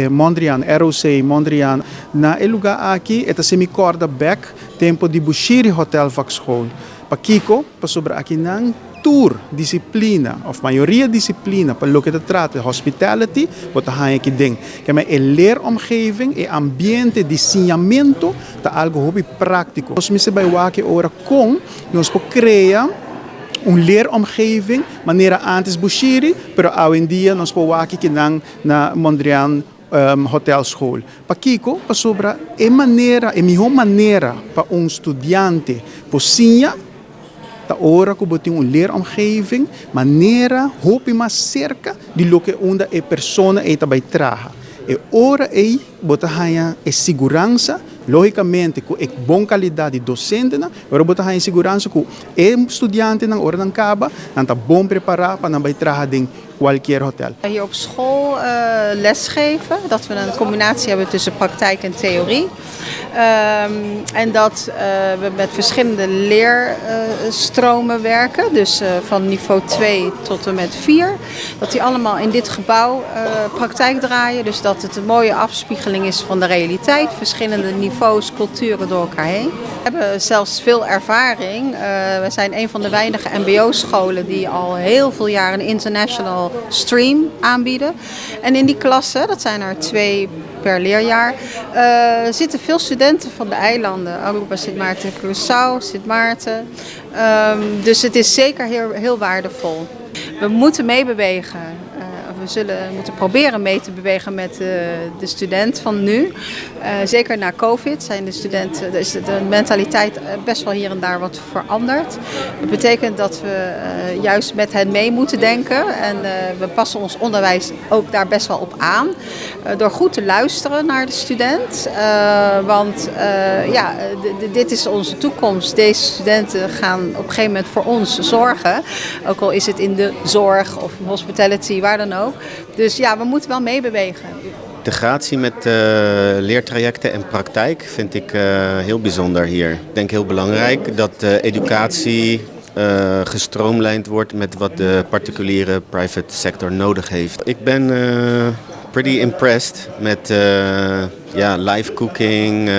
Mondriaan, ROC, Mondriaan. Na e lugar aki, e ta hasi mi corda back tempo di Bushiri Hotel Vakschool. Pakico, pasobra akinan tur disciplina, of mayoria disciplina, pa loke ta trata hospitality, bo ta haya aki den. Kiermen e leeromgeving, e ambiente di siñamento, ta algo hopi practico. Nos mester bay wak ora con nos por crea un leeromgeving manera antes Bushiri, pero hoy en dia nos por wak akinan na Mondriaan Hotel School. Pakico, pasobra e manera, e miho manera pa un studiante por siña, ta ora cu bo tin un leeromgeving, manera hopi mas cerca di loke unda e persona ta bay traha. E ora ey bo ta haya e seguransa, logicamente cu e bon calidad di docente, ora bo ta haya seguransa cu e studiantenan ora nan caba, nan ta bon prepara pa nan bay traha den cualkier hotel. Hier op school lesgeven, dat we een combinatie hebben tussen praktijk en theorie. En dat we met verschillende leerstromen werken, dus van niveau 2 tot en met 4. Dat die allemaal in dit gebouw praktijk draaien, dus dat het een mooie afspiegeling is van de realiteit. Verschillende niveaus, culturen door elkaar heen. We hebben zelfs veel ervaring. We zijn een van de weinige mbo-scholen die al heel veel jaar een international stream aanbieden. En in die klassen, dat zijn er 2 per leerjaar, zitten veel studenten van de eilanden. Aruba, Sint Maarten, Curaçao, Sint Maarten. Dus het is zeker heel, heel waardevol. We moeten meebewegen. We zullen moeten proberen mee te bewegen met de student van nu. Zeker na COVID zijn de studenten, is de mentaliteit best wel hier en daar wat veranderd. Dat betekent dat we juist met hen mee moeten denken. En we passen ons onderwijs ook daar best wel op aan. Door goed te luisteren naar de student. Want ja, dit is onze toekomst. Deze studenten gaan op een gegeven moment voor ons zorgen. Ook al is het in de zorg of hospitality, waar dan ook. Dus ja, we moeten wel meebewegen. Integratie met leertrajecten en praktijk vind ik heel bijzonder hier. Ik denk heel belangrijk dat educatie gestroomlijnd wordt met wat de particuliere private sector nodig heeft. Ik ben pretty impressed met, ja, live cooking,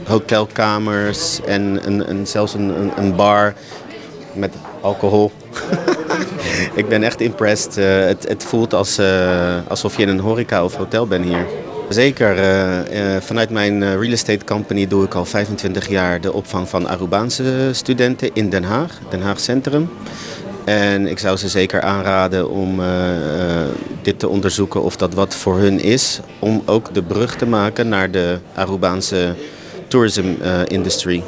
hotelkamers en zelfs een bar met alcohol. Ik ben echt impressed. Het voelt alsof je in een horeca of hotel bent hier. Zeker, vanuit mijn real estate company doe ik al 25 jaar de opvang van Arubaanse studenten in Den Haag, Den Haag Centrum. En ik zou ze zeker aanraden om dit te onderzoeken of dat wat voor hun is. Om ook de brug te maken naar de Arubaanse tourism industry.